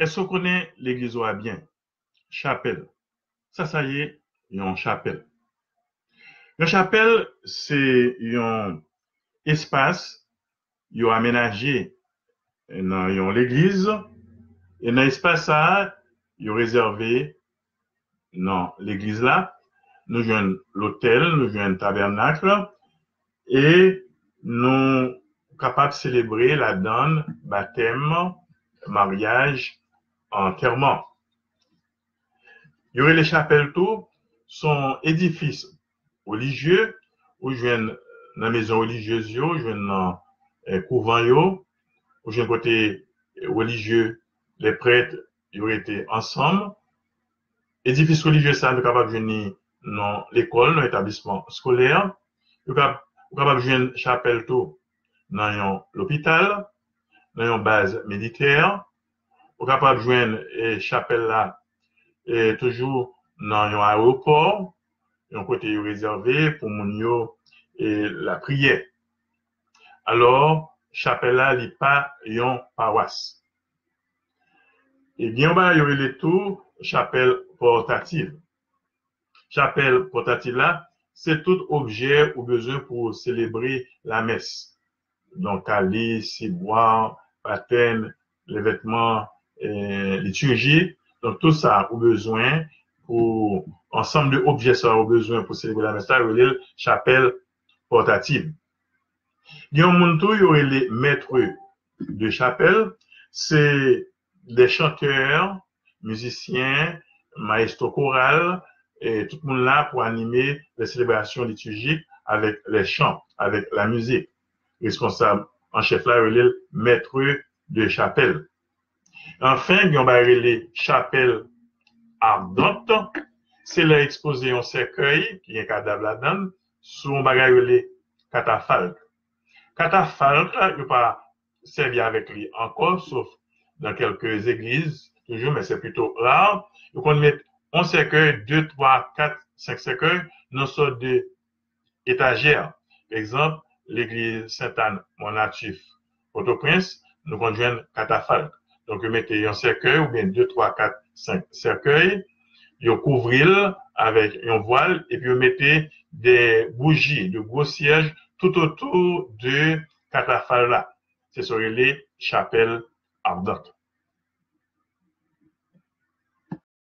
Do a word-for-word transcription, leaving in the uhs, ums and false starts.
Èske w konnen legliz ou a byen? Chapèl. Sa sa ye, yon chapèl? Yon chapèl, se yon espas yo amenaje nan yon legliz, e nan espas sa a, yo rezève nan legliz la, nou jwenn lotèl, nou jwenn tabènak, e nou kapab selebre ladann batèm, maryaj, antèman. Yo rele chapèl tou, se yon edifis relijye, ou jwenn nan mezon relijyez yo, ou jwenn nan eh, kouvan yo, ou jwenn kote relijye, lè prèt, yo rete ansanm. Edifis relijye sa, nou kapab jwenn li nan lekòl, nan etablisman eskolè. Ou kapab jwenn chapèl tou nan yon lopital, nan yon baz militè. Ou kapab jwenn eh, chapèl la eh, toujou nan yon ayewopò, yon kote yo rezève pou moun yo eh, lapriyè. Alò, chapèl la, li pa yon pawas. E gen yon bagay yo rele tou chapèl pòtatif. Chapèl pòtatif la, se tout objè ou bezwen pou w selebre lamès. Donk, kalis, sibwa, patèn, levètman, eh, litirji. Donk, tout sa ou bezwen pou, ansanm de objè sa ou bezwen pou selebre lamès la, yo rele l chapèl pòtatif. Gen yon moun tou, yo rele maître de chapelle, se de chantè, mizisyen, mayestwo koral, e tout moun la pou anime les célébrations liturgiques avec les chants, avec la musique. Responsab an chèf la, yo rele l maître de chapelle. Anfen, gen yon bagay rele chapèl ardant, se lè ekspoze yon sèkèy ki gen kadav ladan l sou yon bagay rele katafalk. Katafalk, yo pa sèvi avèk li ankò, sof nan kèlke zegliz, toujou, men se plito ra. Yo konn met yon sèkèy, de, twa, kat, senk sèkèy, nan sòt de etajè. Pa egzanp, legliz Sentàn Mòn Natif, Pòtoprens, nou konn jwenn katafalk. Donk, yo mete yon sèkèy oubyen de, twa, kat, senk sèkèy, yo kouvri l avèk yon vwal, epi yo mete de bouji, de gwo syèj toutotou de katafalk la. Se sa yo rele chapèl ardant.